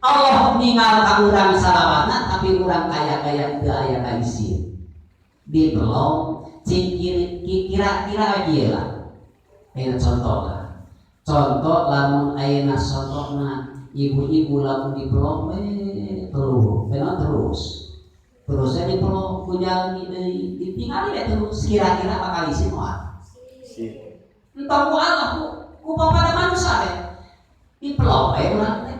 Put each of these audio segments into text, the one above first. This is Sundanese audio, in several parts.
Allah ningal ka urang salawana, tapi urang kaya-kaya teu aya kaisin. Dipelong cing kira-kira kieu lah. Ayeuna contoh lah. Contoh lamun ayeuna sontona ibu-ibu lamun dipelong we terus, benar terus. Terusnya dipelong ku jalmi deui, ditingali we terus, kira-kira bakal isin moal? Entong ku Allah, ku pada manusia we. Dipelong we urang teh.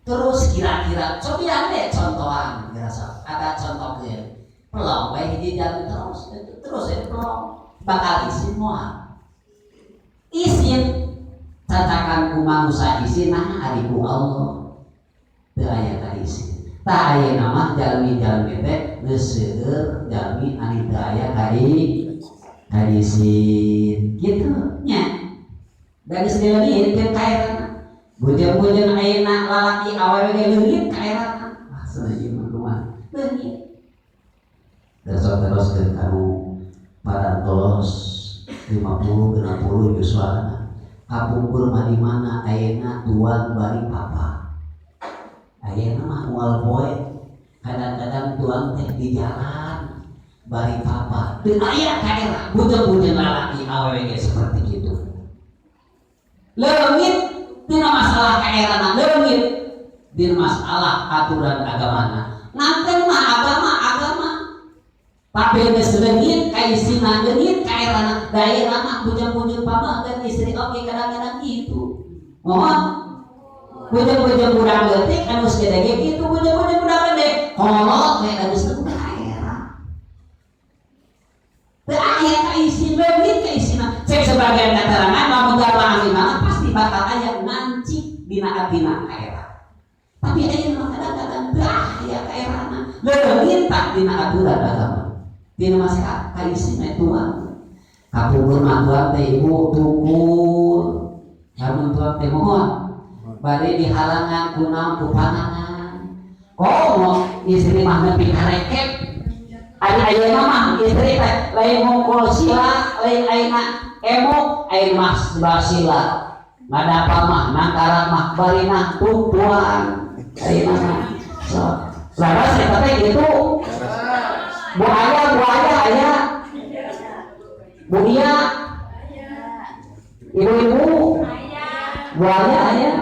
Terus kira-kira cobian deh, contohan kira sok ada contohnya, pelong we hiji jalmi terus terus ya pelong, bakal isin moal? Isin. Cacakan ku manusia isin, nah ari ku Allah teu aya ka isin. Tah, ayeuna mah jalmi-jalmi teh geus seueur jalmi anu teu aya ka isin kitu nya, da geus dileungitkeun kaerana. Bujeng-bujeng ayeuna lalaki awewe ge leungit kaerana. Wah, cenah ieu mah kumaha leungit. Terus teruskeun kanu parantos 50 60 yuswana kapungkur mah di mana ayeuna tuang bari papa. Ayeuna mah moal poe, kadang-kadang tuang teh di jalan bari papa, teu aya kaera. Bujeng-bujeng lalaki awewe ge seperti gitu, leungit tina masalah kaerana, leungit dina masalah aturan agamana. Nganten mah agama agama, tapi geus leungit kaisina, leungit kaerana. Daerah mah bujang-bujang pama dan istri oke kadang-kadang gitu. Mohon, bujang-bujang budak leutik anu geus gede ge kitu, bujang-bujang budak gede kolot we geus teu kaera, teu aya kaisin, leungit kaisina. Cek sebagian keterangan, lamun jamaah di mana pasti bakal aya ngancik dina atina kaera, tapi aya mah kadang-kadang teu aya kaerana, leungit tak dina aturan agama, dina masalah kaisina tuang. Kapungkur mah tuang teh, ibu, tukul lamun tuang teh. Mohon, bade dihalangan ku naon? Ku panangan. Komo istri mah nepi karekep. Ari ayeuna mah istri teh lain mungkul sila, lain ayeuna emok, ayeuna mah basila ngadapa mah nangkaran mah bari nangtung tuang ayeuna mah. So laras eta teh gitu. Bu aya, bu aya, aya bu, iya, ibu-ibu, bu aya, aya.